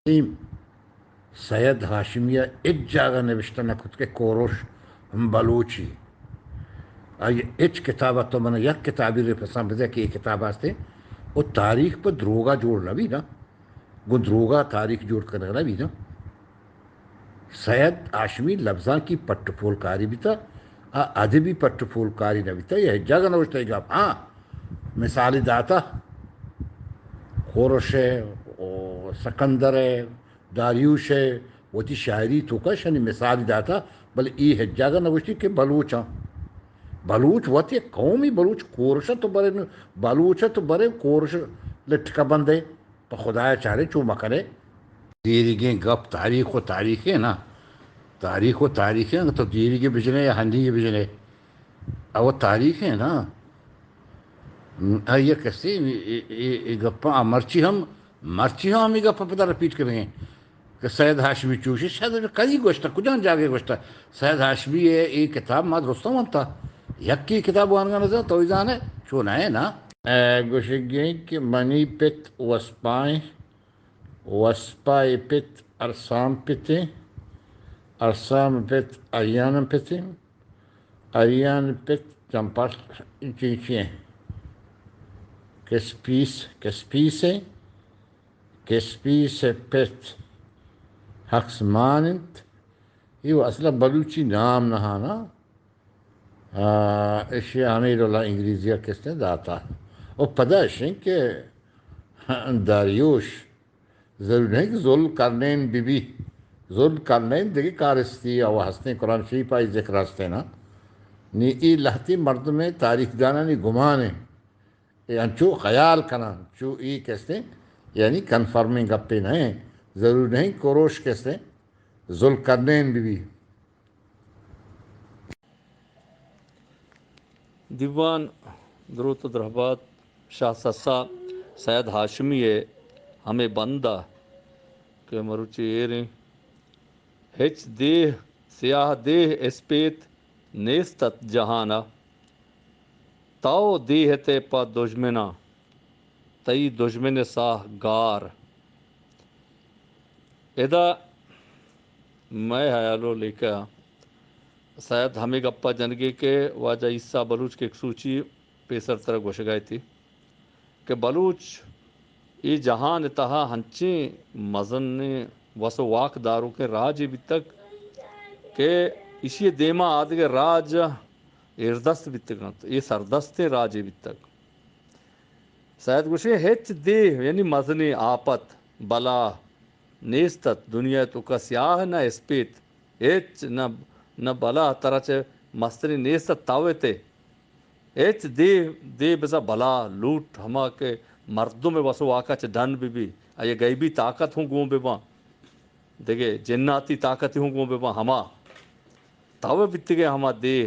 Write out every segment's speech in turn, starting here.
سید ہاشمی ءَ ہچ جاگہ نبشتہ نہ کت کہ کوروش ہم بلوچی۔ آئی ءِ ہچ کتاب ءَ تو من یک کتابی ریفرنس بدے کہ اے کتاب ہستے، او تاریخ پہ دروگا جوڑ نہ بی نا، گوں دروگا تاریخ جوڑ کنگ نہ بی نا۔ سید ہاشمی لبزانکی پٹ ءُ پولکاری بیتا، آ ادبی پٹ ءُ پولکاری نہ بیتا، یا ہچ جاگہ نوشتہ ای گپ۔ ہاں، مثالی داتا، کوروش ءِ، او سکندر ءِ، داریوش ءِ وتی شاعری توکا شنی مثالی داتا، بلے ای ہچ جاگہ نوشتی کہ بلوچاں۔ بلوچ وت یک قومی، بلوچ کورش ءَ تو برے، بلوچ ءَ تو برے کورش لٹکا بندے۔ پہ خدایا چارے چو مکنے۔ دیریگیں گپ تاریخ و تاریخ ہے نا۔ تاریخ و تاریخ ہے، تو دیریگے بجنے یا ہنیگے بجنے۔ او تاریخ ہے نا۔ آئی ءَ کسے اے، اے، اے، اے گپاں آ مرچی ہم، مرچی ہم ہمے گپ ءَ پدا رپیٹ کنگیں کہ سید ہاشمی چوشی، سید ہاشمی کدی گوشتہ، کجام جاگہ گوشتہ؟ سید ہاشمی ءِ اے کتاب ما درستاں ونتا۔ یکی کتاب وانگا نہ زانت، تو ہی زانے، چو نہ ہے نا۔ اے گوشگیں کہ منی پت وسپائیں، وسپا ءِ پت ارسام پتیں، ارسام ءِ پت اریان ءِ پتیں، اریان ءِ پت چمپارس چینچی ایں۔ کسپیس، کسپیس ایں، کسپیس ءِ پت حقسمان انت۔ اے اصلا بلوچی نام نہ ہانا۔ آ، ایشی ءَ ہمے ڈولا انگریزی ءَ کستے داتا۔ و پدا اشیں کہ داریوش ضرور نہیں کہ ذوالقرنین بی بی۔ ذوالقرنین دگہ کارستی او ہستیں، قرآن شریف آئی ذکر ہستیں نا۔ نی ای لہتی مردم تاریخ دانانی گمان ہیں۔ اے انچو خیال کناں، چو ای کستے یعنی کنفرمیں گپے نہ ہیں۔ ضرور نہیں کوروش کستے ذوالقرنین بی بی۔ دیوان دروت ءُ درہبات شاہ سسا سید ہاشمی ءِ ہمے بند ءَ کہ مروچی ایریں، ہچ دیہ سیاہ دیہ اسپیت نیست ات جہان ءَ، تو دیہ ات ئے پہ دژمناں، تئی دژمن ءِ ساہ گار۔ ادا مئے ہیال ءُ لیکہ ءَ سید ہمے گپ ءَ جنگے کہ واجہ عیسیٰ بلوچ کیک سوچی پیسر ترا گوشگ ءَ اتی کہ بلوچ اے جہان ءِ تہا ہنچیں مزنیں وس ءُ واک داروکیں راجے بیتگ کہ ایشی ءِ دیما آدگہ راج ایردست بیتگ انت، اے سردستیں راجے بیتگ۔ سید گوشے، ہچ دیہ یعنی مزنیں آپت، بلا نیست ات دنیا ءِ توکا سیاہ نہ اسپیت، ہچ نہ، نہ بلا ترا چہ مستریں نیست ات، تو ات ئے۔ ہچ دیہ، دیہ بزاں بلا لوٹ ہما کہ مردم ءِ وس ءُ واک ءَ چہ ڈن بہ بی، آئی ءِ غیبی طاقت ہوں گون بہ باں، دگہ جناتی طاقت ہوں گون بہ باں، ہما تو بیتگ ئے ہما دیہ،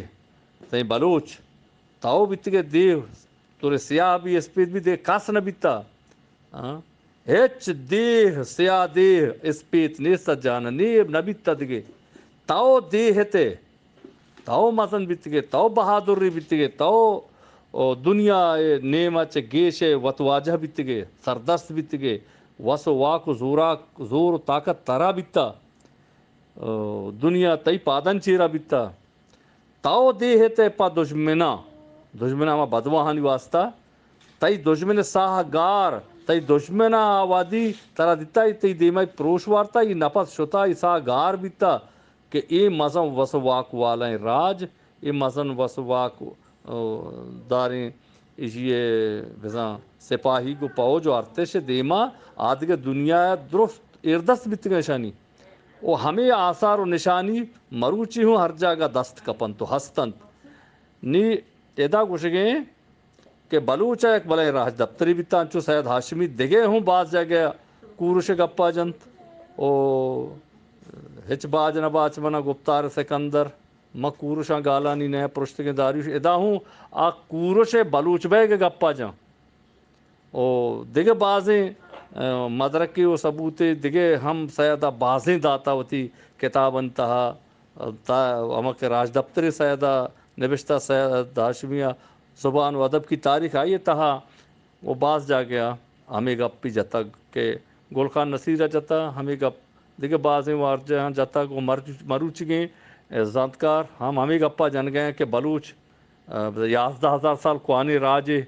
تئی بلوچ تو بیتگ ئے دیہ، ترے سیاہ بی اسپیت بی، دگہ کس نہ بیتا۔ ہاں؟ ہچ دیہ، سیاہ دیہ اسپیت نیست ات جہان ءَ، نی نہ بیتا دگہ۔ تو دیہ ات ئے، تو مزن بیتگ ئے، تو بہادرے بیتگ ئے، تو، او، دنیا ءِ نیم ءَ چہ گیش ءَ وت واجہ بیتگ ئے، سردست بیتگ ئے، وس ءُ واک ءُ زوراک، زور ءُ طاقت ترا بیتا۔ او، دنیا تئی پادانی چیرا بیتا۔ تو دیہ ات ئے پہ دژمناں، دژمن ہما بدواہانی واسطہ، تئی دژمن ءِ ساہ گار، تئی دژمن ءَ وہدی ترا دیتا، تئی دیما پروش وارتا، اے نپس شتا، اے ساہ گار بیتا کہ اے مزن وس ءُ واک والائیں راج، اے مزن وس ءُ واک، او، داریں ایشی ءِ بزاں سپاہیگ ءُ پوج ءُ ارتش ءِ دیما آدگہ دنیا ءَ درست ایردست بیتگ اشانی۔ ءُ ہمے آثار ءُ نشانی مروچی ہوں ہر جاگہ دست کپنت ءُ ہست انت۔ نی ادا گوشگیں کہ بلوچ ءَ یک بلائیں راجدپترے بیتا، انچو سید ہاشمی دگہ ہوں باز جاگہ کورش ءِ گپا جنت ءُ ہچ باج نہ باچ منا گپتار سکندر، ما کورشاں گالانی نہ پرشتگیں داریوش، ادا ہوں آ کورش ءِ بلوچ بیگ ءِ گپا جن۔ ءُ دگہ بازیں، ءَ، مدرکے ءُ ثبوتے دگہ ہم سید ءَ بازیں داتا وتی کتابانی تہا، ءَ، تا ہما کہ راجدپترے سید ءَ نبشتہ، سید ہاشمی ءَ زبان و ادب کی تاریخ، آئی ءِ تہا ءُ باز جاگہ ءَ ہمے گپی جتگ کہ گل خان نصیر ءَ جتا، ہمے گپ دگہ بازیں وارجہاں جتا، گوں مر-، مروچیگیں زانتکار ہم ہمے گپا جنگا اَنت کہ بلوچ، ءَ، یازدہ ہزار سال کوہنیں راجے،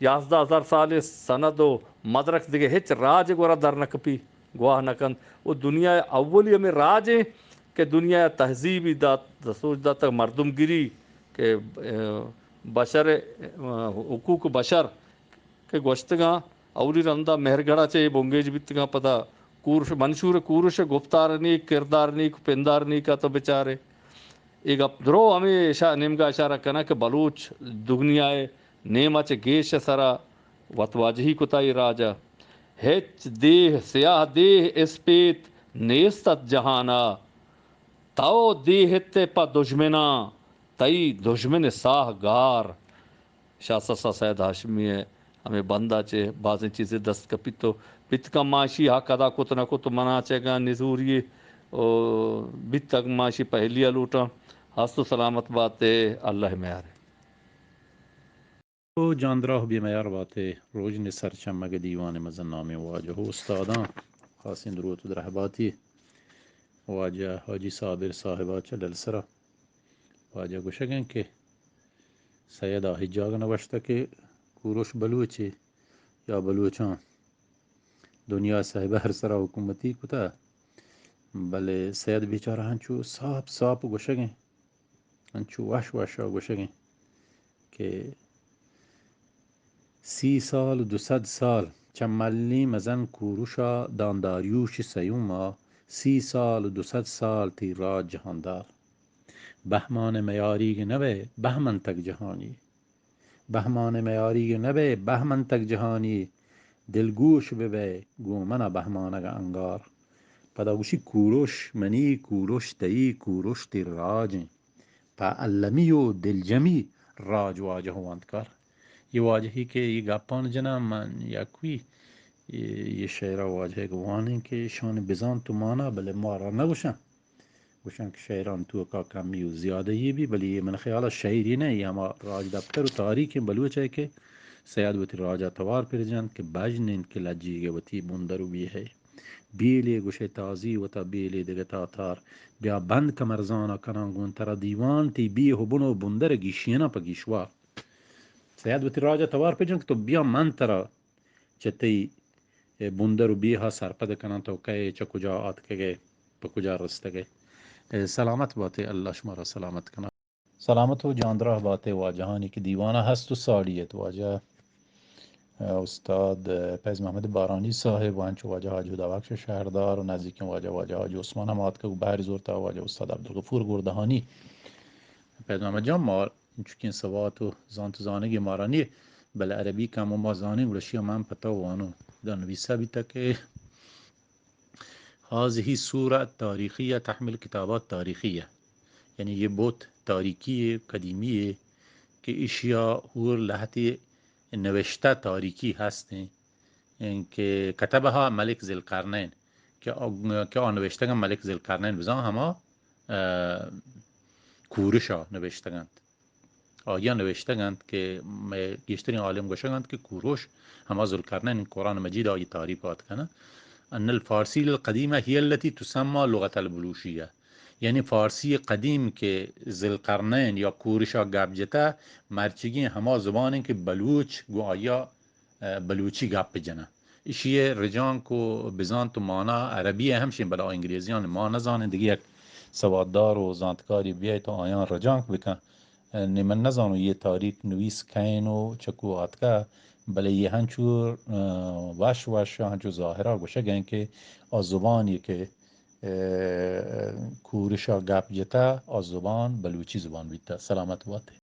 یازدہ ہزار سال سند و مدرک دگہ ہچ راج گورا در نہ کپی، گواہ نہ کنت۔ و دنیا اولی ہمے راجے کہ دنیا تہذیبی دات، سوج داتگ مردمگری کہ، ءَ، بشر، ءَ، حقوق بشر کہ گوشتگاں، اولی رندا مہرگڑھ ءَ چہ اے بنگیج بیتگاں، پدا کورش، منشور کورش ءِ گفتار نیک، کردار نیک، پندار نیک ءَ تو بچارے۔ اے گپ درو ہمے اشا-، نیمگا اشارہ کناں کہ بلوچ دگنیا ءِ نیم ءَ چہ گیش ءِ سرا وت واجہی کتا اے راج ءَ۔ ہچ دیہ، سیاہ دیہ اسپیت نیست ات جہان ءَ، تو دیہتے پہ دژمناں، تئی دژمن ساہ گار۔ شاہ سسا سید ہاشمی ءِ ہمے بند ءَ چہ بازیں چیزے دست کپیت و بیت کن ما اشی حق ادا کت نہ کت، منا چہ گاں نزوری و بیتگ، ما اشی پہلی ءَ لوٹاں۔ ہست و سلامت بات ئے، اللہ ءِ میار ئے۔ او جاندراہ بے میار بات ئے، روژن سرچمگ دیوان مزن نامیں واجہ و استاداں خاصیں دروت و درہباتی واجہ حاجی صابر صاحب ءَ چہ ڈلسرا۔ واجہ گوشگ ءَ اِنت کہ سید ءَ ہچ جاگہ نہ گوشتگ کہ کوروش بلوچے یا بلوچاں دنیا ءِ سئے بہر سرا حکومتی کتہ، بلے سید بیچارہ انچو ساپ ساپ گوشگ ءَ اِنت، انچو وش وش ءَ گوشگ ءَ اِنت کہ سی سال و دو سد سال چہ ملیں مزن کوروش ءَ داں داریوش سیوم ءَ، سی سال و دو سد سال تئی راج جہاندار۔ بہمان ءِ میاریگ نہ بئے، بہمنتگ جہانی۔ بہمان ءِ میاریگ نہ بئے، بہمنتگ جہانی۔ دلگوش بہ بئے، گوں من ءَ بہمانگ ءَ انگار۔ پدا گوشی کوروش منی، کوروش تئی، کوروش تئی راج اِنت۔ پہ المی و دلجمی راج واجہ و وانتکار۔ اے واجہی کہ اے گپان جناں من یکوئی اے، اے شعر ءَ واجہ ءَ وانیں کہ ایشانی بزانت و مانا، بلے مارا نہ گوشاں۔ گوشاں کہ شعران توکا کمی و زیادہی بی، بلے اے من خیال ءَ شعری نہ، اے ہما راجدپتر و تاریخیں بلوچ ءِ کہ سید وتی راج ءَ توار پر جنت کہ بژن اِنت کہ لجیگ ءَ وتی بندر و بیہے۔ بیلے گوشئے تازی وتا بیلے دگہ تاتار۔ بیا بند کمرزان ءَ کناں گوں ترا دیوان، تئی بیہ و بن و بندر گیشیناں پہ گیشوار۔ سید وتی راج ءَ توار پر جنت کہ تو بیا من ترا چہ تئی، اے، بندر و بیہا سرپد کناں، تو کئے، چہ کجا آتکگئے، پہ کجا رستگئے۔ اے، سلامت باتے، اللہ شمارا سلامت کنات۔ سلامت و جاندراہ باتے واجہانی کہ دیوانا ہست و ساڑی ات، واجہ، اے، استاد، اے، فیض محمد بارانی صاحب، و انچو واجہ حاج ہدا بخش شہردار و نزیکیں واجہ، واجہ حاج عثمان ہم آتکگ و بہر زورتا، واجہ استاد عبدالغفور گردہانی۔ فیض محمد جان، ما انچکیں سوات و زانت و زانگی مارا نیست، بلے عربی کم و ما زانیں، گڑا اشیا من پہ تو وانوں۔ ادا نویسہ بیتہ کہ هذه الصورة التاريخية تحمل كتابات تاريخية، یعنی یہ بت تاریخی ہے، قدیمی ہے کہ اشیا ہور لہتے نوشتہ تاریخی ہستیں کہ كتبها ملك ذي القرنين، کہ آ، کہ آ نوشتگاں ملک ذی القرنین بزاں ہما، اه، کورشا نوشتگ انت۔ آیاں نوشتگ انت کہ مئے گیشتریں عالم گوشگ انت کہ کوروش ہما ذوالقرنین، قرآن مجید آئی تعریف آتکن، ان الفارسی القدیمہ هي التي تسمى لغة البلوشیہ، یعنی فارسی قدیم کہ ذی القرنین یا کورشا گپ جتہ، مرچیگیں ہما زبان انت کہ بلوچ گوں آیا، اه، بلوچی گپ جنہ۔ ایشی ء رجانک و بزانت و مانا عربی ء ہمشیں، بلے آ انگریزیان ما نزانیں۔ دگہ یک سواددار و زانتکاری بیایت و آیان رجانک بکن۔ نی من نزانوں یہ تاریخ نویس کئین و چکو آتکہ، بلے یہ ہنچو، اه، وش وش ہنچو ظاہرا گوشگ ہیں کہ آ زبانی کہ، اه، کورشا گپ جتہ، آ زبان بلوچی زبان بیتہ۔ سلامت بات۔